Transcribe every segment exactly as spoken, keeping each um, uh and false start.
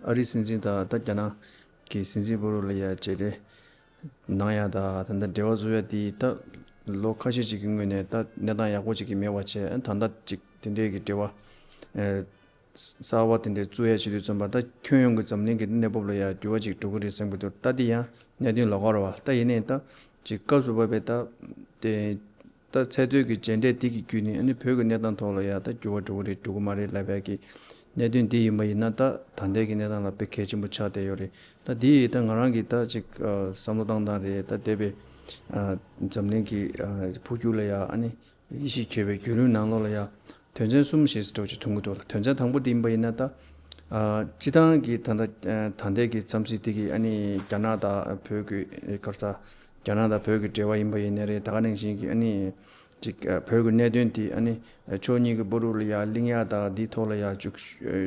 ཨ་རིའི་སྲིད་འཛིན་དང་ད་རྒྱ་ནག་གི་སྲིད་འཛིན་བར་ལ་ཡ་མཇལ་འཕྲད་གནང་ཡ་ད་ད་ལྟ་འབྲེལ་བ་བཟོ་ཡ་དེ་ད་ལོ་ཁ་ཤས་ཅིག་གི་སྔོན་ནས་ད་གནས་སྟངས་ཡག་པོ་ཅིག་གི་མེད་པ་བྱས། ད་ལྟ་ཅིག་དེ་འདྲའི་གི་འབྲེལ་བ་ཨེ་གསར་བ་དེ་འདྲའི་བཙུགས་ཡ་བྱེད་དུས་ཙམ་པ་ད་ཁྱོན་ཡོངས་ཀྱི་འཛམ་གླིང་གི་གནས་བབ་ལ་ཡ་འགྱུར་བ་ཅིག་འགྲོ་གི་རེད་བསམ་གྱི་འདུག་ད་དེ་ཡང་གནད་དོན་ལོགས་ཀ་རེད་བ། ད་ཡིན་ནའི་ད་ཅིག་སྐབས་སུ་བབས་པའི་ད་དེ། ད་ཚད་མཐོའི་གི་མཇལ་འཕྲད་དེ་གི་བརྒྱུད་ནས་ཨ་ནི་བོད་ཀྱི་གནས་སྟངས་ཐོག་ལ་ཡ་ད་འགྱུར་བ་འགྲོ་གི་རེད་འགྲོ་གི་མ་རེད་ལབ་ཡ་གི་གནད་དོན་འདི་ཡིན་པ་ཡིན་ན། ད་ད་ལྟའི་གི་གནས་སྟངས་ལ་དཔེ་གལ་ཆེན་པོ་ཆགས་བསྡད་ཡོད་རེད། ད་འདི་ཡིས་ད་ང་རང་གི་ད་ཅིག་ཨ་བསམ་བློ་བཏང་སྟངས་རེད། ད་འདས་པའི་ཨ་འཛམ་གླིང་གི་ཨ་འཕོ་འགྱུར་ལ་ཡ་ཨ་ནི་ཡིད་ཆེས་བྱེད་པའི་བརྒྱུད་རིམ་ནང་ལོགས་ལ་ཡ་དོན་ཚན་གསུམ་ཞེས་འགྲེལ་བརྗོད་མཐོང་གི་འདུག་ལ། དོན་ཚན་དང་པོ་འདི་ཡིན་པ་ཡིན་ན་ད་ཨ་སྤྱི་བཏང་གི་ད་ལྟ་ཨ་ད་ལྟའི་གི་འཚམས་གཟིགས་དེ་གི་ཨ་ནི་རྒྱ་ནག་དང་བོད་ཀྱི་ག་རེ་ཟ། རྒྱ་ནག་དང་བོད་ཀྱི་འབྲེལ་བ་ཡིན་པ་ཡིན་ནའི་རེད། ད་ག་ནང་བཞིན་གྱི་ཨ་ནི་ཅིག་ཨ་བོད་ཀྱི་གནད་དོན་དེ་ཨ་ནི་ཕྱོགས་གཉིས་ཀྱི་བར་དུ་ལ་ཡ་གླེང་ཡ་དང་འདིའི་ཐོག་ལ་ཡ་ཅིག་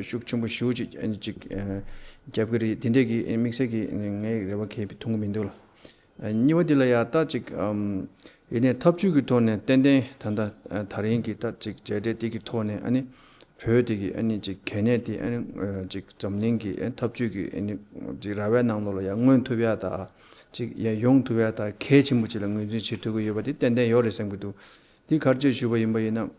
ཤུགས་ཆེན་པོ་ཞེ་པོ་ཅིག་ཨ་ནི་ཅིག་ཨ་རྒྱབ་ཀྱི་རེད། དེ་འདྲས་ཀྱི་དམིགས་བསལ་གྱི་ངའི་རེ་བ་གང་ཡང་མཐོང་གི་མི་འདུག་ལ། ཨ་གཉིས་པ་དེ་ལ་ཡ་ད་ཅིག་ཨམ་ཡིན་ནའི་ཐབས་ཇུས་ཀྱི་ཐོག་ནས་ཏན་ཏན་ད་ལྟ་ཨ་ད་རིང་གི་ད་ཅིག་མཇལ་འཕྲད་དེ་གི་ཐོག་ནས་ཨ་ནི་བོད་དེ་གི་ཨ་ནི་ཅིག་གལ་གནད་དེ་ཨ་ནི་ཨ་ཅིག་འཛམ་གླིང་གི་ཨ་ནི་འཐབ་ཇུས་ཀྱི་ཨ་ནི་ཅིག་ར་བའི་ནང་ལོགས་ལ་ཡ་མངོན་ཐུབ་ཡ་དང་། ཅིག་ཡ་ཡོང་ཐུབ་ཡ་དང་གལ་ཆེན་པོ་ཅིག་ལ་ངོས་འཛིན་བྱེད་ཐུབ་ཀྱི་ཡོད་པ་དེ་ཏན་ཏན་ཡོད་རེད་བསམ་གྱི་འདུག་འདི་ག་རེ་བྱས་ཞུས་པ་ཡིན་པ་ཡིན་ན།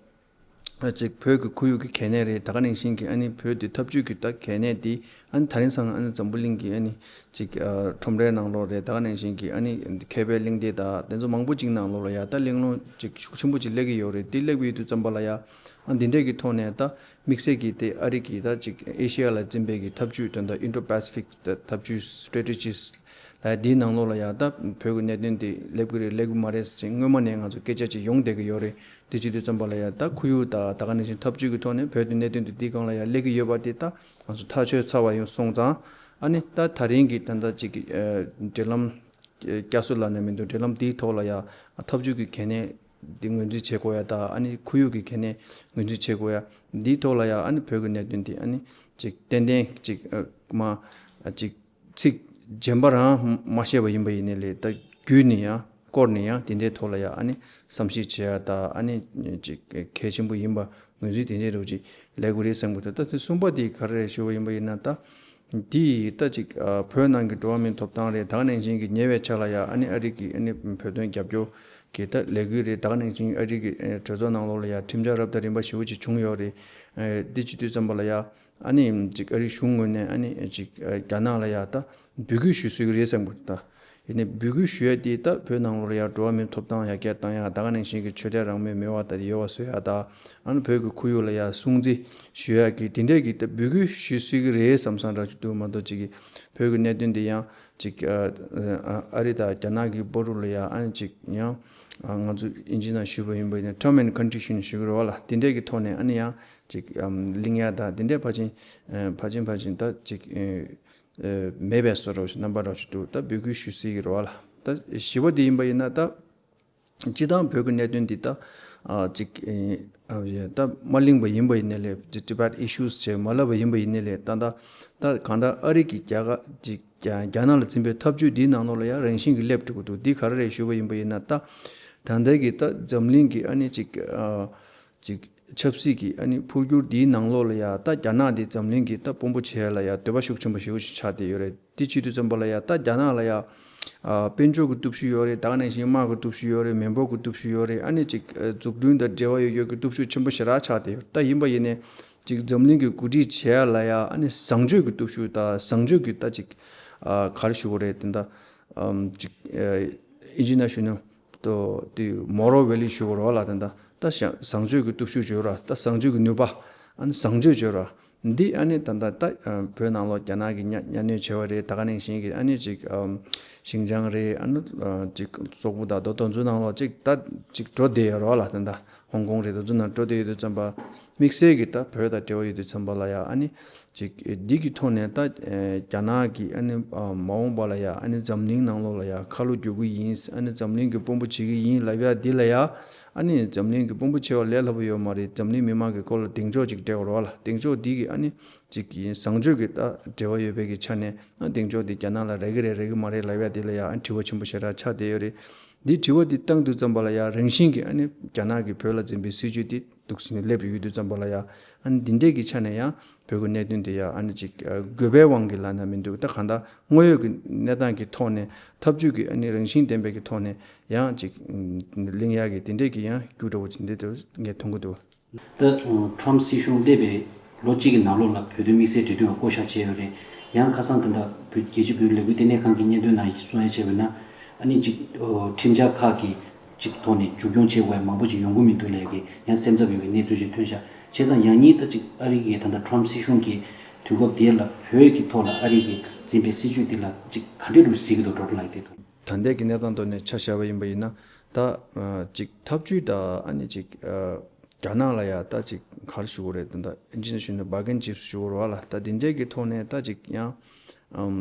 ཨ་ཅིག་བོད་ཀྱི་ཁོར་ཡུག་གི་གལ་གནད་རེད། ད་ག་ནང་བཞིན་གྱི་ཨ་ནི་བོད་དེ་འཐབ་ཇུས་ཀྱི་ད་གལ་གནད་དེ་ཨ་ནི་ད་རིང་སང་ཨ་ནི་འཛམ་བུ་གླིང་གི་ཨ་ནི་ཅིག་ཨ་ཁྲོམ་རའི་ནང་ལོགས་རེད། ད་ག་ནང་བཞིན་གྱི་ཨ་ནི་མཁས་པའི་གླེང་སྟེགས་དང་དེ་ཚོ་མང་པོ་ཅིག་ནང་ལོགས་ལ་ཡ་ད་གླེང་སློང་ཅིག་ཤུགས་ཆེན་པོ་ཅིག་སླེབས་ཀྱི་ཡོད་རེད། དེ་སླེབས་ཀྱི་ཡོད་དུས་ཙམ་པ་ལ་ཡ་ཨ་འདི་འདྲས་ཀྱི་ཐོག་ནས་ད་དམིགས་བསལ་གྱི་དེ་ཨ་རི་གི་ད་ཅིག་ཨེ་ཤི་ཡ་ལ་འཛིན་པའི་གི་འཐབ་ཇུས་དོན་དག་Indo-Pacific་ད་འཐབ་ཇུས་strategies་ལ་འདིའི་ནང་ལོགས་ལ་ཡ་ད་བོད་ཀྱི་གནད་དོན་དེ་སླེབས་ཀྱི་རེད་སླེབས་ཀྱི་མ་རེད་ཟེར་སྔོན་མ་ནས་ང་ཚོ་སྐད་ཆ་ཅིག་ཡོང་བསྡད་ཀྱི་ཡོད་རེད། དེ་བྱེད་དུས་ཙམ་པ་ལ་ཡ་ད་ཁོར་ཡུག་ད་ད་ག་ནང་བཞིན་འཐབ་ཇུས་ཀྱི་ཐོག་ནས་བོད་དེ་གནད་དོན་དེ་འདིའི་སྒང་ལ་ཡ་སླེབས་ཀྱི་ཡོད་པ་དེ་ད་ང་ཚོ་ཐག་ཆོད་ཚར་བ་ཡིན་སོང་ཙང་། ཨ་ནི་ད་ད་རིང་གི་ད་ལྟ་ཅིག་གི་ཨ་འབྲེལ་ལམ་བསྐྱར་གསོ་ལབ་ནས་མི་འདུག་འབྲེལ་ལམ་དེའི་ཐོག་ལ་ཡ་འཐབ་ཇུས་ཀྱི་གལ་གནད་འདི་ངོས་འཛིན་བྱེད་དགོས་ཡ་ད་ཨ་ནི་ཁོར་ཡུག་གི་གལ་གནད་ངོས་འཛིན་བྱེད་དགོས་ཡ་འདིའི་ཐོག་ལ་ཡ་ཨ་ནི་བོད་ཀྱི་གནད་དོན་དེ་ཨ་ནི་ཅིག་ཏན་ཏན་ཅིག་ཨ་མ་ཨ་ཅིག་ཚིག་རྗེན་པ་རང་མ་བཤད་པ་ཡིན་པ་ཡིན་ནའི་ལས་ད་བརྒྱུད་ནས་ཡང་སྐོར་ནས་ཡང་དེ་འདྲའི་ཐོག་ལ་ཡང་ཨ་ནི་བསམ་གཞིག་བྱེད་ཡ་ད་ཨ་ནི་ཅིག་གལ་ཆེན་པོ་ཡིན་པ་ངོས་འཛིན་དེ་འདྲའི་རོགས་ཅིག་ལས་དགོས་རེད་བསམ་གི་འདུག་ད་དེ་གསུམ་པ་དེ་ག་རེ་རེད་ཞུ་བ་ཡིན་པ་ཡིན་ན། ད་དེ་ད་ཅིག་ཨ་བོད་ནང་གི་འགྲོ་བ་མིའི་ཐོབ་ཐང་རེད། ད་ག་ནང་བཞིན་གྱི་ཉེ་བའི་ཆར་ལ་ཡང་ཨ་ནི་ཨ་རི་གི་ཨ་ནི་བོད་དོན་རྒྱབ་སྐྱོར་གྱི་ད་ལས་འགུལ་རེད། ད་ག་ནང་བཞིན་ཨ་རི་གི་ཨ་གྲོས་ཚོགས་ནང་ལོགས་ལ་ཡང་ཁྲིམས་འཆར་རབ་དང་རིམ་པ་ཞེ་པོ་ཅིག་བྱུང་ཡོད་རེད། ཨ་འདི་བྱེད་དུས་ཙམ་པ་ལ་ཡང་། ཨ་ནི་ཅིག་ཨ་རིའི་གཞུང་ངོས་ནས་ཨ་ནི་ཅིག་ཨ་རྒྱ་ནག་ལ་ཡ་ད་འབོད་སྐུལ་ཞུ་སྲིད་ཀྱི་རེད་བསམ་གྱི་འདུག་ད་ཡིན་ནའི་འབོད་སྐུལ་ཞུ་ཡ་དེ་ད་བོད་ནང་ལོགས་ལ་ཡ་འགྲོ་བ་མིའི་ཐོབ་ཐང་ཡར་རྒྱས་བཏང་ཡ། ད་ག་ནང་བཞིན་གྱི་ཆོས་དད་རང་མོས་མེད་པ་ད་ཡོད་པ་བཟོ་ཡ་ད། ཨ་ནི་བོད་ཀྱི་ཁོར་ཡུག་ལ་ཡ་སྲུང་བརྩི་ཞུ་ཡ་གི་དེ་འདྲས་ཀྱི་ད་འབོད་སྐུལ་ཞུ་སྲིད་ཀྱི་རེད་བསམ་བསམ་འདྲ་ཞིག་འདུག་མ་གཏོགས་ཅིག་གི་བོད་ཀྱི་གནད་དོན་དེ་ཡང་ཅིག་ཨ་ཨ་ཨ་རི་དང་རྒྱ་ནག་གི་བར་དུ་ལ་ཡ་ཨ་ནི་ཅིག་ཡང་ཨ་ང་ཚོ་ཨིན་ཇི་ནང་ཞུས་པ་ཡིན་པ་ཡིན་ན་term and condition་ཞུ་གི་རེད་བ་ལ། དེ་འདྲས་ཀྱི་ཐོག་ནས་ཨ་ནི་ཡང་། ཅིག་ཨམ་གླེང་ཡ་དང་དེ་འདྲའི་ཕར་ཕྱིན་ཨ་ཕར་ཕྱིན་ཕར་ཕྱིན་ད་ཅིག་ཨ་ཨ་མེད་པའི་བཟོ་འདྲ་ཞིག་རྣམ་པ་འདྲ་ཞིག་འདུག་ད་འབོད་སྐུལ་ཞུ་སྲིད་ཀྱི་རེད་བ་ལ། ད་བཞི་པ་དེ་ཡིན་པ་ཡིན་ན་ད་སྤྱི་བཏང་བོད་ཀྱི་གནད་དོན་འདི་ད་ཨ་ཅིག་ཨ་ཨ་ད་མ་གླེང་པ་ཡིན་པ་ཡིན་ནའི་ལས་Tibet issues་ཅེས་མ་ལབ་པ་ཡིན་པ་ཡིན་ནའི་ལས་ད་ད་ད་གང་ལྟར་ཨ་རི་གི་རྒྱ་གར་ཅིག་རྒྱ་རྒྱ་ནག་ལ་འཛིན་པའི་འཐབ་ཇུས་འདིའི་ནང་ལོགས་ལ་ཡང་རང་བཞིན་གྱི་སླེབས་འགྲོ་གི་འདུག་འདི་ག་རེ་རེད་ཞུ་བ་ཡིན་པ་ཡིན་ན་ད་ད་ལྟའི་གི་ད་འཛམ་གླིང་གི་ཨ་ནི་ཅིག་ཨ། ཅིག་ཆབ་སྲིད་ཀྱི་ཨ་ནི་འཕོ་འགྱུར་འདིའི་ནང་ལོགས་ལ་ཡ་ད་རྒྱ་ནག་འདི་འཛམ་གླིང་གི་ད་དཔོན་པོ་བྱེད་ཡ་ལ་ཡ་འདོད་པ་ཤུགས་ཆེན་པོ་ཞེ་པོ་ཞིག་ཆགས་བསྡད་ཡོད་རེད། དེ་བྱེད་དུས་ཙམ་པ་ལ་ཡ་ད་རྒྱ་ནག་ལ་ཡ་ཨ་དཔལ་འབྱོར་གྱི་སྟོབས་ཤུགས་ཡོད་རེད། ད་ག་ནང་བཞིན་དམག་གི་སྟོབས་ཤུགས་ཡོད་རེད། མི་འབོར་གྱི་སྟོབས་ཤུགས་ཡོད་རེད། ཨ་ནི་ཅིག་ཨ་འཛུགས་སྐྲུན་དང་འབྲེལ་བ་ཡོད་ཡོད་ཀྱི་སྟོབས་ཤུགས་ཆེན་པོ་ཞེ་དྲག་ཆགས་བསྡད་ཡོད། ད་ཡིན་པ་ཡིན་ནའི་ཅིག་འཛམ་གླིང་གི་འགོ་ཁྲིད་བྱེད་ཡ་ལ་ཡ་ཨ་ནི་བཟང་སྤྱོད་ཀྱི་སྟོབས་ཤུགས་དང་བཟང་སྤྱོད་ཀྱི་ད་ཅིག་ཨ་ག་རེ་ཞུ་དགོས་རེད། དེ་འདྲ་ཨམ་ཅིག་ཨ་ཨིན་ཇི་ནང་ཞུས་ན། ཏོ་དེ་moral value་ཞུ་དགོས་རེད་བ་ལ། དེ་འདྲ་ད་བཟང་བཟང་སྤྱོད་ཀྱི་སྟོབས་ཤུགས་བརྗོད་ར། ད་བཟང་སྤྱོད་ཀྱི་ནུས་པ། ཨ་ནི་བཟང་སྤྱོད་བརྗོད་ར། འདི་ཨ་ནི་ད་ལྟ་ད་བོད་ནང་ལོགས་རྒྱ་ནག་གི་གཉའ་གཉའ་གནོན་བྱས་པ་རེད། ད་ག་ནང་བཞིན་གྱི་ཨ་ནི་ཅིག་ཨམ་ཤིང་ཅང་རེད། ཨ་ནི་ཨ་ཅིག་སོག་པོ་དང་དོ་དོ་ཚོའི་ནང་ལོགས་ཅིག་ད་ཅིག་འགྲོ་བསྡད་ཡོད་རེད་བ་ལ། དེ་འདྲ་ཧོང་ཀོང་རེད། དོ་ཚོའི་ནང་འགྲོ་བསྡད་ཡོད་དུས་ཙམ་པ་དམིགས་བསལ་གྱི་ད་བོད་དང་འབྲེལ་བ་ཡོད་དུས་ཙམ་པ་ལ་ཡ་ཨ་ནི། ཅིག་འདི་གི་ཐོག་ནས་ད་རྒྱ་ནག་གི་ཨ་ནི་མ་འོངས་པ་ལ་ཡ་ཨ་ནི་འཛམ་གླིང་ནང་ལོགས་ལ་ཡ་ཁ་ལོ་སྒྱུར་གི་ཡིན། ཨ་ནི་འཛམ་གླིང་གི་དཔོན་པོ་བྱེད་ཀྱི་ཡིན་ལབ་ཡ་འདི་ལ་ཡ་ཨ་ནི་འཛམ་གླིང་གི་དཔོན་པོ་བྱེད་པ་ལས་སླ་པོ་ཡོད་མ་རེད། འཛམ་གླིང་མི་མང་གི་སྐོར་ལ་གདེང་འཇོག་ཅིག་སྤྲད་པ་རེད་བ་ལ། གདེང་འཇོག་འདི་གི་ཨ་ནི་ཅིག་ཡིན་བཟང་སྤྱོད་ཀྱི་ད་འབྲེལ་བ་ཡོད་པའི་གི་ཆ་ནས་ཨ་གདེང་འཇོག་འདི་རྒྱ་ནག་ལ་རག་གི་རེད་རག་གི་མ་རེད་ལབ་ཡ་འདི་ལ་ཡ་ཨ་ནི་དྲི་བ་ཆེན་པོ་ཞེ་དྲག་ཆགས་བསྡད་ཡོད་རེད། འདི་དྲི་བ་འདི་བཏང་དུས་ཙམ་པ་ལ་ཡ་རང་བཞིན་གྱི་ཨ་ནི་རྒྱ་ནག་གི་བོད་ལ་འཛིན་པའི་སྲིད་ཇུས་འདི་འདུག་སེ་ནས་སླེབས་ཡོད་དུས་ཙམ་པ་ལ་ཡ་ཨ་ནི་འདི་འདྲས་ཀྱི་ཆ་ནས་ཡང་ བོད་ཀྱི་གནད་དོན་དེ་ཡང་ཨ་ནི་ཅིག་ཨ་དགོས་པའི་དབང་གིས་ལབ་ན་མི་འདུག་ད་གང་ལྟར་དངོས་ཡོད་ཀྱི་གནས་སྟངས་ཀྱི་ཐོག་ནས་ཐབས་ཇུས་ཀྱི་ཨ་ནི་རང་བཞིན་ལྡན་པའི་གི་ཐོག་ནས་ཡང་ཅིག་གླེང་ཡག་གི་དེ་འདྲས་ཀྱི་ཡང་རྒྱུ་འདྲ་བོ་ཅིག་འདི་འདྲ་ངས་མཐོང་གི་འདུག་ད་ཁྲོམ་སྲིད་གཞུང་སླེབས་པའི་ལོ་གཅིག་གི་ནང་ལོགས་ལ་བོད་དོན་དམིགས་བསལ་འབྲེལ་མཐུད་པ་བསྐོ་བཞག་བྱས་ཡོད་རེད། ཡང་ཁ་སང་ད་ལྟ་བོད་རྒྱལ་སྤྱིའི་བོད་རིགས་ལས་འགུལ་ལྟེ་གནས་ཁང་གི་སྙན་ཐོའི་ནང་གསུང་ཡ་བྱས་པ་ན། ཨ་ནི་ཅིག་ཁྲིམས་འཆར་ཁག་གི་ཅིག་ཐོག་ནས་མཇུག་སྐྱོང་བྱེད་དགོས་ཡ་མང་པོ་ཅིག་ཡོང་གི་མི་འདུག་ལབ་ཀྱི་ཡང་སེམས་འཚབ་ཡོད་པའི་གནས་ཚུལ་ཅིག་ཐོན་ཤག་བྱས་ཙང་ཡང་སྙིང་ད་ཅིག་ཨ་རི་གིས་ད་ལྟ་ཁྲོམ་སྲིད་གཞུང་གི་དུས་སྐབས་དེ་ལ་བོད་ཀྱི་ཐོག་ལ་ཨ་རི་གིས་འཛིན་པའི་སྲིད་བྱུས་དེ་ལ་ཅིག་ག་འདྲ་རུ་གཟིགས་ཀྱི་འདུག་འགྲོ་འགྲོ་ལངས་ཏེ་འདུག་ད་ལྟའི་གི་གནས་སྟངས་ཐོག་ནས་ཆ་བཞག་པ་ཡིན་པ་ཡིན་ན། ད་ཅིག་ཐབས་ཇུས་ད་ཨ་ནི་ཅིག་རྒྱ་ནག་ལ་ཡ་ད་ཅིག་ག་རེ་ཞུ་དགོས་རེད། ད་ད་ཨིན་ཇི་ནས་ཞུས་ན་bargain chips ཞུ་དགོས་རེད་བ་ལ། ད་དེ་འདྲའི་གི་ཐོག་ནས་ད་ཅིག་ཡང་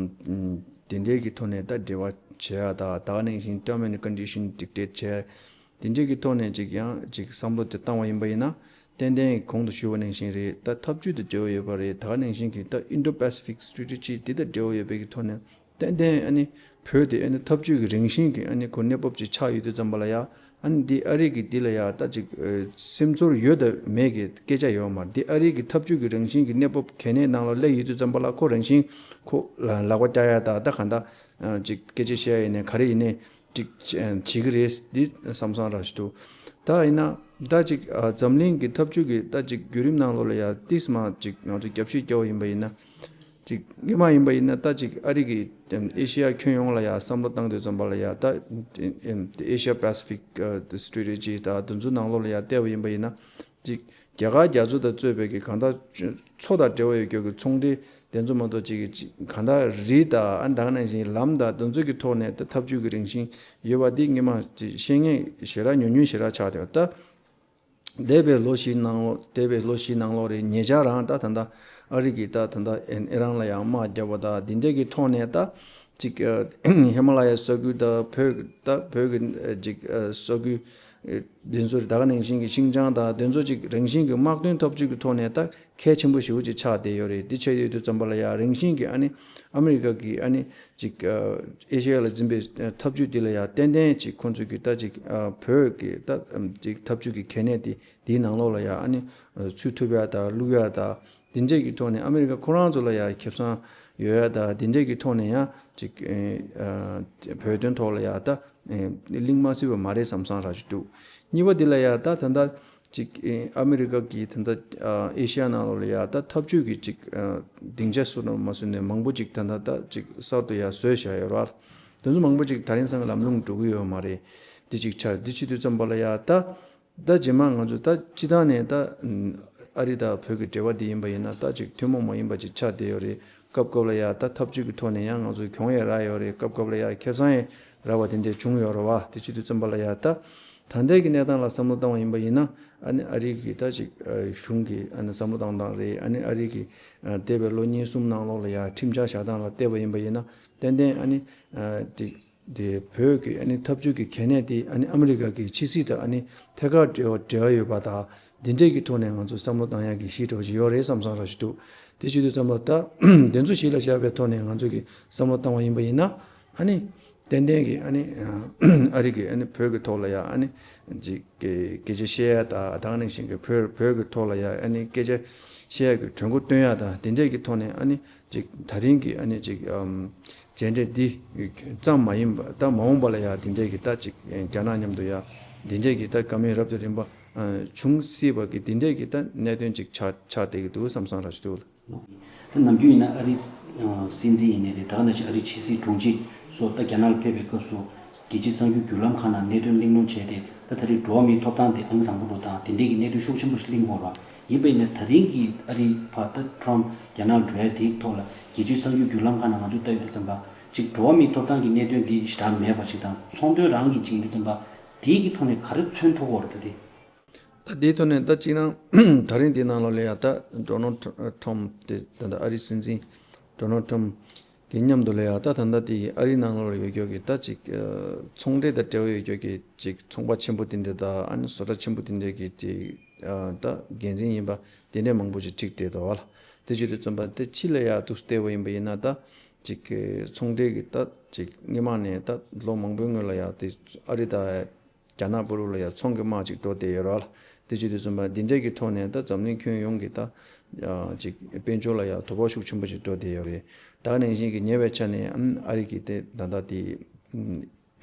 དེ་འདྲའི་གི་ཐོག་ནས་ད་འབྲེལ་བ་བྱེད་ཡ་ད་ད་ག་ནང་བཞིན་term and condition dictate བྱེད་ཡ་དེ་འདྲའི་གི་ཐོག་ནས་ཅིག་ཡང་ཅིག་བསམ་བློ་དེ་བཏང་བ་ཡིན་པ་ཡིན་ན། ཏན་ཏན་གོང་དུ་ཞུས་པ་ནང་བཞིན་རེད། ད་ཐབས་ཇུས་དང་འབྲེལ་བ་ཡོད་པ་རེད། ད་ག་ནང་བཞིན་གྱི་ད་Indo-Pacific Strategy འདི་དང་འབྲེལ་བ་ཡོད་པའི་གི་ཐོག་ནས་ཏན་ཏན་ཨ་ནི་བོད་དེ་ཨ་ནི་ཐབས་ཇུས་ཀྱི་རང་བཞིན་གྱི་ཨ་ནི་ཁོ་གནས་བབ་ཅིག་ཆགས་ཡོད་དུས་ཙམ་པ་ལ་ཡ། ཨ་ནི་འདི་ཨ་རི་གི་འདི་ལ་ཡ་ད་ཅིག་སེམས་ཚོར་ཡོད་དང་མེད་ཀྱི་སྐད་ཆ་ཡོད་མ་རེད། འདི་ཨ་རི་གི་ཐབས་ཇུས་ཀྱི་རང་བཞིན་གྱི་གནས་བབ་གལ་གནད་ནང་ལ་སླེབས་ཡོད་དུས་ཙམ་པ་ལ་ཁོ་རང་བཞིན་ཁོ་ལ་ལག་པ་བཀྱག་ཡ་ད་ད་གང་ད་ཅིག་སྐད་ཆ་བཤད་ཡ་ཡིན་ནའི་ག་རེ་ཡིན་ནའི། ཅིག་བྱེད་ཀྱི་རེད་འདི་བསམ་བསམ་ར་ཞིག་འདུག་ད་ཡིན་ན་ད་ཅིག་འཛམ་གླིང་གི་ཐབས་ཇུས་ཀྱི་ད་ཅིག་བརྒྱུད་རིམ་ནང་ལོགས་ལ་ཡ་ཏིས་མ་ཅིག་ང་ཚོ་རྒྱབ་བཤིག་རྒྱག་པ་ཡིན་པ་ཡིན་ན། ཅིག་སྔོན་མ་ཡིན་པ་ཡིན་ན་ད་ཅིག་ཨ་རི་གི་ཨེ་ཤི་ཡ་ཁྱོན་ཡོངས་ལ་ཡ་བསམ་བློ་བཏང་དུས་ཙམ་པ་ལ་ཡ་ད་Asia Pacific Strategy ད་དེ་ཚོ་ནང་ལོགས་ལ་ཡ་བལྟས་པ་ཡིན་པ་ཡིན་ན། ཅིག་རྒྱ་གར་རྒྱ་མཚོ་དང་གཙོས་པའི་གི་གང་ལྟར་མཚོ་དང་འབྲེལ་བ་ཡོད་རྒྱུ་གི་ཚོང་འབྲེལ་དེ་ཚོ་མ་གཏོགས་ཅིག་གི་ཅིག་གང་ལྟར་རི་དང་ཨ་ནི་ད་ག་ནང་བཞིན་ལམ་དང་དེ་ཚོ་གི་ཐོག་ནས་ད་ཐབས་ཇུས་ཀྱི་རང་བཞིན་ཡོད་པ་འདི་སྔོན་མ་ཅིག་ཤེས་མཁན་ཞེ་དྲག་ཉུང་ཉུང་ཞེ་དྲག་ཆགས་བསྡད་པ་ད། འདས་པའི་ལོ་བཞི་ནང་ལོགས་འདས་པའི་ལོ་བཞི་ནང་ལོགས་རེད། ཉེ་ཆར་རང་ད་ད་ལྟ་ཨ་རི་གི་ད་ད་ལྟ་ཨེ་རང་ལ་ཡང་དམག་བརྒྱབ་པ་ད་འདི་འདྲ་གི་ཐོག་ནས་ད། ཅིག་ཨ་ཧི་མ་ལ་ཡའི་ས་ཁུལ་དང་བོད་ད་བོད་ཀྱི་ཨ་ཅིག་ཨ་ས་ཁུལ་ཨ་དེ་ཚོ་ད་ག་ནང་བཞིན་གྱི་ཤིན་ཅང་དང་དེ་ཚོ་ཅིག་རང་བཞིན་གྱི་དམག་དོན་འཐབ་ཇུས་ཀྱི་ཐོག་ནས་ད་གལ་ཆེན་པོ་ཞེ་པོ་ཅིག་ཆགས་བསྡད་ཡོད་རེད། འདི་ཆགས་ཡོད་དུས་ཙམ་པ་ལ་ཡ་རང་བཞིན་གྱི་ཨ་ནི་ཨ་མི་རི་ཀ་གི་ཨ་ནི་ཅིག་ཨ་ཨེ་ཤེ་ཡ་ལ་འཛིན་པའི་ཨ་འཐབ་ཇུས་འདི་ལ་ཡ་ཏན་ཏན་ཅིག་ཁོང་ཚོ་གི་ད་ཅིག་ཨ་བོད་ཀྱི་ད་ཨམ་ཅིག་འཐབ་ཇུས་ཀྱི་གལ་གནད་དེ་འདིའི་ནང་ལོགས་ལ་ཡ་ཨ་ནི་ཨ་ཚུད་ཐུབ་ཡ་དང་བླུག་ཡ་དང་། དེ་འདྲས་ཀྱི་ཐོག་ནས་ཨ་མི་རི་ཀ་ཁོ་རང་ཚོ་ལ་ཡང་ཁེ་བཟང་ཡོད་ཡ་ད་དེ་འདྲས་ཀྱི་ཐོག་ནས་ཡང་ཅིག་ཨ་བོད་དོན་ཐོག་ལ་ཡང་ད་གླེང་མ་སྲིད་པ་མ་རེད་བསམ་བསམ་ར་ཞིག་འདུག་གཉིས་པ་འདི་ལ་ཡང་ད་ད་ལྟ་ཅིག་ཨ་མི་རི་ཀ་གི་ད་ལྟ་ཨེ་ཤི་ཡ་ནང་ལོགས་ལ་ཡང་ད་འཐབ་ཇུས་ཀྱི་ཅིག་སྡིངས་ཆ་བཟོ་ན་མ་བཟོ་ནས་མང་པོ་ཅིག་ད་ལྟ་ད་ཅིག་གསར་དུ་ཡང་བཟོས་བཞག་ཡོད་ར། དེ་ཚོ་མང་པོ་ཅིག་ད་རིང་སང་ལམ་ལྷོང་འགྲོ་གི་ཡོད་མ་རེད། འདི་ཅིག་ཆགས་འདི་བྱེད་དུས་ཙམ་པ་ལ་ཡང་ད། ད་རྗེས་མ་ང་ཚོ་ད་སྤྱི་བཏང་ནས་ད་ཨ་རི་དང་བོད་ཀྱི་འབྲེལ་བ་འདི་ཡིན་པ་ཡིན་ན་ད་ཅིག་ཐུན་མོང་མ་ཡིན་པ་ཅིག་ཆགས་བསྡད་ཡོད་རེད། སྐབས་སྐབས་ལ་ཡ་ད་འཐབ་ཇུས་ཀྱི་ཐོག་ནས་ཡང་ང་ཚོ་གྱོང་ཡང་རག་ཡོད་རེད། སྐབས་སྐབས་ལ་ཡ་ཁེ་བཟང་ཡང་རག་པ་དེ་འདྲ་བྱུང་ཡོད་རེད་བ། དེ་བྱེད་དུས་ཙམ་པ་ལ་ཡ་ད་ད་ལྟའི་གི་གནས་སྟངས་ལ་བསམ་བློ་བཏང་བ་ཡིན་པ་ཡིན་ན་ཨ་ནི་ཨ་རི་གི་ད་ཅིག་གཞུང་གི་ཨ་ནི་བསམ་བློ་བཏང་སྟངས་རེད། ཨ་ནི་ཨ་རི་གི་འདས་པའི་ལོ་གཉིས་གསུམ་ནང་ལོགས་ལ་ཡ་ཁྲིམས་འཆར་བཞག་སྟངས་ལ་བལྟས་པ་ཡིན་པ་ཡིན་ན་ཏན་ཏན་ཨ་ནི་དེ། དེ་བོད་ཀྱི་ཨ་ནི་འཐབ་ཇུས་ཀྱི་གལ་གནད་དེ་ཨ་ནི་ཨ་མི་རི་ཀ་གི་ཕྱི་སྲིད་དང་ཨ་ནི་ཐད་ཀར་འབྲེལ་བ་འབྲེལ་བ་ཡོད་པ་དང་འདི་འདྲས་ཀྱི་ཐོག་ནས་ང་ཚོ་བསམ་བློ་བཏང་ཡག་གི་གཞི་འདྲ་བོ་ཞིག་ཡོད་རེད་བསམ་བསམ་ར་ཞིག་འདུག་དེ་བྱེད་དུས་ཙམ་པ་ད་དེ་ཚོ་གཞི་ལ་བཞག་པའི་ཐོག་ནས་ང་ཚོ་གི་བསམ་བློ་བཏང་བ་ཡིན་པ་ཡིན་ན་ཨ་ནི་ཏན་ཏན་གྱི་ཨ་ནི་ཨ་རི་གི་ཨ་ནི་བོད་ཀྱི་ཐོག་ལ་ཡ་ཨ་ནི་ཅིག་སྐད་ཆ་བཤད་ཡ་དང་ད་ག་ནང་བཞིན་གྱི་བོད་བོད་ཀྱི་ཐོག་ལ་ཡ་ཨ་ནི་སྐད་ཆ་བཤད་ཡ་གི་གྲོས་འགོ་བཏོན་ཡ་དང་དེ་འདྲས་ཀྱི་ཐོག་ནས་ཨ་ནི་ཅིག་ད་རིང་གི་ཨ་ནི་ཅིག་ཨམ། མཇལ་འཕྲད་འདི་ཙམ་མ་ཡིན་པ་ད་མ་འོངས་པ་ལ་ཡང་འདི་འདྲས་ཀྱི་ད་ཅིག་རྒྱ་ནག་མཉམ་དུ་ཡང་འདི་འདྲས་ཀྱི་ད་བཀའ་མོལ་རབ་དང་རིམ་པ་བྱུང་སྲིད་པ་གི་འདི་འདྲས་ཀྱི་ད་གནད་དོན་ཅིག་ཆགས་ཆགས་བསྡད་ཀྱི་འདུག་བསམ་བསམ་ར་ཞིག་འདུག་ད་ནམ་རྒྱུན་ཡིན་ན་ཨ་རིའི་སྲིད་འཛིན་ཡིན་ནའི་རེད། ད་ག་ནང་བཞིན་ཨ་རིའི་ཕྱི་སྲིད་དྲུང་ཆེ་སོགས་ད་རྒྱ་ནག་ལ་ཕེབས་པའི་སྐབས་སུ་རྒྱལ་སྤྱིའི་གསར་འགྱུར་བརྒྱུད་ལམ་ཁག་ནང་གནད་དོན་གླེང་སློང་བྱས་ཏེ་ད་ད་རེས་འགྲོ་བ་མིའི་ཐོབ་ཐང་དེ་ཨང་དང་པོ་འགྲོ་སྟངས་དེ་འདྲས་ཀྱི་གནད་དོན་ཤུགས་ཆེན་པོ་ཞིག་གླེང་དགོས་ར། ཡིན་པ་ཡིན་ན་ད་རིང་གི་ཨ་རིའི་བར་ད་ཁྲོམ་རྒྱ་ནག་འགྲོ་ཡ་དེའི་ཐོག་ལ་རྒྱལ་སྤྱིའི་གསར་འགྱུར་བརྒྱུད་ལམ་ཁག་ནང་ང་ཚོ་ལྟ་ཡོང་དུས་ཙམ་པ་ཅིག་འགྲོ་བ་མིའི་ཐོབ་ཐང་གི་གནད་དོན་འདི་ཞེ་དྲག་མེད་པ་ཞིག་དང་ཚོང་དོན་རང་གི་ཅིག་ཡིན་དུས་ཙམ་པ་དེའི་གི་ཐོག་ནས་ག་རེ་མཚོན་ཐུབ་ཀྱི་ཡོད་རེད་ད་དེ། ད་དེའི་ཐོག་ནས་ད་ཅིག་ནང་ད་རིང་དེའི་ནང་ལོགས་ལ་ཡ་ད་ཌོ་ནལ་ཊྲམ་དེ་ད་ལྟ་ཨ་རིའི་སྲིད་འཛིན་ཌོ་ནལ་ཊྲམ་གི་མཉམ་དུ་ལ་ཡ་ད་ད་ལྟ་དེ་ཨ་རིའི་ནང་ལོགས་ལ་ཡོད་རྒྱུ་གི་ད་ཅིག་ཚོང་འབྲེལ་དང་འབྲེལ་བ་ཡོད་རྒྱུ་གི་ཅིག་ཚོང་པ་ཆེན་པོ་དེ་འདྲ་དང་ཨ་ནི་བཟོ་གྲྭ་ཆེན་པོ་དེ་འདྲ་གི་ཅིག་ད་འགན་འཛིན་ཡིན་པ་དེ་འདྲས་མང་པོ་ཅིག་ཁྲིད་བསྡད་འདུག་བ་ལ། དེ་བྱེད་དུས་ཙམ་པ་དེ་ཕྱི་ལ་ཡ་འདུག་བལྟས་པ་ཡིན་པ་ཡིན་ན་ད་ཅིག་གི་ཚོང་འབྲེལ་གྱི་ད་ཅིག་སྔོན་མ་ནས་ད་ལོ་མང་པོའི་སྔོན་ལ་ཡ་དེ་ཨ་རི་དང་རྒྱ་ནག་བར་ལ་ཡ་ཚོང་གི་དམག་ཅིག་འགྲོ་བསྡད་ཡོད་རེད་བ་ལ། དེ་བྱེད་དུས་ཙམ་པ་འདི་འདྲས་ཀྱི་ཐོག་ནས་ད་འཛམ་གླིང་ཁྱོན་ཡོངས་ཀྱི་ད་ ཅིག་དཔལ་འབྱོར་ལ་ཡང་དོ་ཕོག་ཤུགས་ཆེན་པོ་ཞིག་འགྲོ་བསྡད་ཡོད་རེད། ད་ག་ནང་བཞིན་གྱི་ཉེ་བའི་ཆ་ནས་ཨ་ནི་ཨ་རི་གིས་དེ་ད་ལྟ་དེ་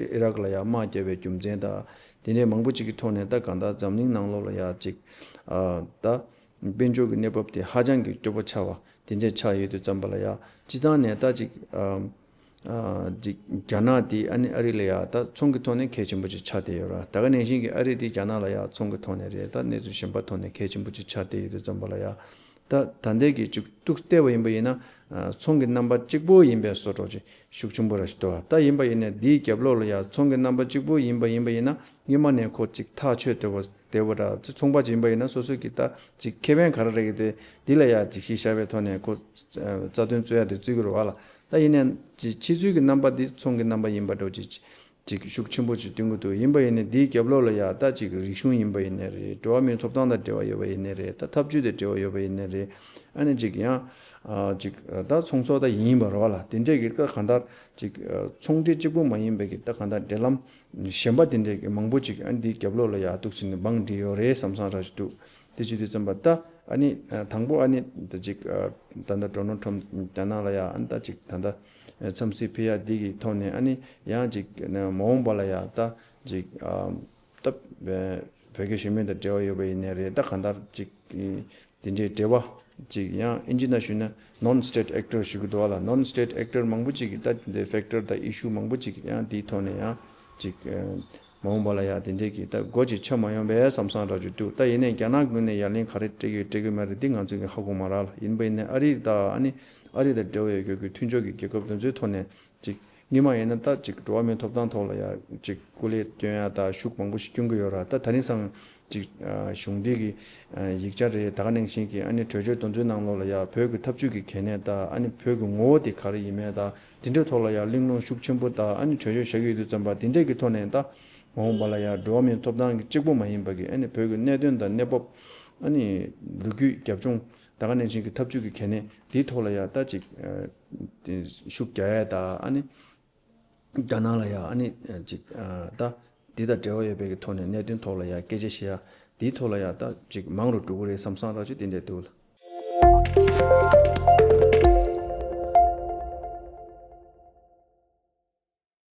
ཨི་རག་ལ་ཡང་དམག་རྒྱག་པའི་རྒྱུ་མཚན་དང་དེ་འདྲའི་མང་པོ་ཅིག་གི་ཐོག་ནས། ད་གང་ལྟར་འཛམ་གླིང་ནང་ལོགས་ལ་ཡང་ཅིག་ད་དཔལ་འབྱོར་གྱི་གནས་བབ་དེ་ཧ་ཅང་གི་སྐྱོ་པོ་ཆགས་པ་དེ་འདྲའི་ཆགས་ཡོད་དུས་ཙམ་པ་ལ་ཡང་། སྤྱི་བཏང་ནས་ད་ཅིག་ཅིག་རྒྱ་ནག་དེ་ཨ་ནི་ཨ་རི་ལ་ཡང་ད་ཚོང་གི་ཐོག་ནས་གལ་ཆེན་པོ་ཅིག་ཆགས་བསྡད་ཡོད་ར། ད་ག་ནང་བཞིན་གྱི་ཨ་རི་དེ་རྒྱ་ནག་ལ་ཡང་ཚོང་གི་ཐོག་ནས་རེད། ད་གནས་ཚུལ་གཞན་པ་ཐོག་ནས་གལ་ཆེན་པོ་ཅིག་ཆགས་བསྡད་ཡོད་དུས་ཙམ་པ་ལ་ཡང་། ད་ད་ལྟའི་གི་ཅིག་ཏུག་བལྟས་པ་ཡིན་པ་ཡིན་ན། ཚོང་གི་རྣམ་པ་གཅིག་པོ་ཡིན་པའི་བཟོ་འདྲ་ཅིག་ཤུགས་ཆེན་པོ་ར་ཞིག་འདུག་ད་ཡིན་པ་ཡིན་ནའི་འདིའི་རྒྱབ་ལོགས་ལ་ཡང་ཚོང་གི་རྣམ་པ་གཅིག་པོ་ཡིན་པ་ཡིན་པ་ཡིན་ན། སྔོན་མ་ནས་ཁོ་ཅིག་ཐག་ཆོད་བསྡད་པ་བསྡད་པ་འདྲ། ཚོང་པ་ཅིག་ཡིན་པ་ཡིན་ན་སོ་སོ་གི་ད་ཅིག་ཁེ་ཕན་ག་རེ་རེད་ཀྱི་དེ་འདི་ལ་ཡང་ཅིག་གཞི་བཞག་པའི་ཐོག་ནས་ཁོ་རྩ་དོན་རྩོད་ཡ་དེ་རྩོད་ཀྱི་རེད་བ་ལ། ད་ཡིན་ནའི་ཅིག་ཕྱི་ཚུལ་གྱི་རྣམ་པ་འདི་ཚོང་གི་རྣམ་པ་ཡིན་པ་འདྲ་ཅིག་ཅིག་ཤུགས་ཆེན་པོ་ཅིག་སྟོན་གྱི་འདུག་ཡིན་པ་ཡིན་ནའི་འདིའི་རྒྱབ་ལོགས་ལ་ཡང་ད་ཅིག་རིག་གཞུང་ཡིན་པ་ཡིན་ནའི་རེད། འགྲོ་བ་མིའི་ཐོབ་ཐང་དང་འབྲེལ་བ་ཡོད་པ་ཡིན་ནའི་རེད། ད་ཐབས་ཇུས་དང་འབྲེལ་བ་ཡོད་པ་ཡིན་ནའི་རེད། ཨ་ནི་ཅིག་ཡང་ཅིག་ད་ཚོང་ཚོགས་ད་ཡིན་པ་རེད་བ་ལ། དེ་འདྲས་ཀྱི་ད་གང་ལྟར་ཅིག་ཚོང་འབྲེལ་གཅིག་པུ་མ་ཡིན་པའི་གི་ད་གང་ལྟར་འབྲེལ་ལམ་གཞན་པ་དེ་འདྲས་ཀྱི་མང་པོ་ཅིག་ཨ་ནི་འདིའི་རྒྱབ་ལོགས་ལ་ཡང་འདུག་ཟེར་ནས་འབངས་བསྒྲིགས་ཡོད་རེད་བསམ་བསམ་ར་ཞིག་འདུག་དེ་བྱེད་དུས་ཙམ་པ་ད་ཨ་ནི་དང་པོ་ཨ་ནི་ད་ཅིག་ད་ལྟ་ཌོ་ནལ་ཊམ་རྒྱ་ནག་ལ་ཡང་ཨ་ནི་ད་ཅིག་ད་ལྟ་འཚམས་གཟིགས་ཕུལ་ཡ་འདི་གི་ཐོག་ནས་ཨ་ནི་ཡང་ཅིག་མ་འོངས་པ་ལ་ཡང་ད་ཅིག་ད་བོད་ཀྱི་གཞོན་ནུ་དང་འབྲེལ་བ་ཡོད་པ་ཡིན་ནའི་རེད། ད་གང་ལྟར་ཅིག་དེ་འདྲའི་འབྲེལ་བ་ཅིག་ཡང་ཨིན་ཇི་ནང་ཞུས་ན་ནོན་སི་ཊེ་ཊི་ཨེག་ཊར་ཞུ་གི་འདུག་བ་ལ། ནོན་སི་ཊེ་ཊི་ཨེག་ཊར་མང་པོ་ཅིག་གིས་ད་དེ་འདྲའི་ཕེག་ཊར་དང་ཨི་ཤུ་མང་པོ་ཅིག་ཡང་དེའི་ཐོག་ནས་ཡང་ཅིག་མ་འོངས་པ་ལ་ཡང་དེ་འདྲའི་གི་ད་སྒོ་ཅིག་ཕྱེ་མ་ཡོང་པས་བསམ་བསམ་ར་ཅིག་འདུག་ད་ཡིན་ནའི་རྒྱ་ནག་ངོས་ནས་ཡ་ལན་ག་རེ་སྤྲད་ཀྱི་ཡོད་སྤྲད་ཀྱི་མ་རེད་འདི་ང་ཚོས་ཀྱི་ཧ་གོ་མ་རག་ལ། ཡིན་པ་ཡིན་ནའི་ཨ་རི་དང་ཨ་ནི་ཨ་རི་དང་འབྲེལ་བ་ཡོད་མཁན་གྱི་མཐུན་ཕྱོགས་ཀྱི་རྒྱལ་ཁབ་དེ་ཚོའི་ཐོག་ནས་ཅིག་སྔོན་མ་ཡིན་ན་ད་ཅིག་འགྲོ་བ་མིའི་ཐོབ་ཐང་ཐོག་ལ་ཡ་ཅིག་སྐུ་ལས་བསྐྱོན་ཡ་ད་ཤུགས་མང་པོ་ཞིག་སྐྱོན་གྱི་ཡོད་ར། ད་ད་ནི་སང་ཅིག་གཞུང་འབྲེལ་གྱི་ཡིག་ཆ་རེད། ད་ག་ནང་བཞིན་གྱི་ཨ་ནི་གྲོས་ཆོད་དེ་ཚོའི་ནང་ལོགས་ལ་ཡ་བོད་ཀྱི་འཐབ་ཇུས་ཀྱི་གལ་གནད་དང་ཨ་ནི་བོད་ཀྱི་ངོ་བོ་དེ་ག་རེ་ཡིན་མིན་དང་དེ་འདྲའི་ཐོག་ལ་ཡ་གླེང་སློང་ཤུགས་ཆེན་པོ་དང་ཨ་ནི་གྲོས་ཆོད་བཞག་གི་ཡོད་དུས་ཙམ་པ་དེ་འདྲས་ཀྱི་ཐོག་ནས་ད་མ་འོངས་པ་ལ་ཡ་འགྲོ་བ་མིའི་ཐོབ་ཐང་གི་གཅིག་པོ་མ་ཡིན་པ་གི་ཨ་ནི་བོད་ཀྱི་གནད་དོན་དང་གནས་བབ་ཨ་ནི་ལོ་རྒྱུས་རྒྱབ་ལྗོངས་ད་ག་ནང་བཞིན་གྱི་འཐབ་ཇུས་ཀྱི་གལ་གནད་དེའི་ཐོག་ལ་ཡ་ད་ཅིག་དེ་ཤུགས་རྒྱག་ཡ་དང་ཨ་ནི། རྒྱ་ནག་ལ་ཡ་ཨ་ནི་ཅིག་ད་འདི་དང་འབྲེལ་བ་ཡོད་པའི་གི་ཐོག་ནས་གནད་དོན་ཐོག་ལ་ཡ་སྐད་ཆ་བཤད་ཡ་དེའི་ཐོག་ལ་ཡ་ད་ཅིག་མང་རུ་འགྲོ་གི་རེད་བསམ་བསམ་ར་ཅིག་དེ་འདྲས་འདུག་ལ།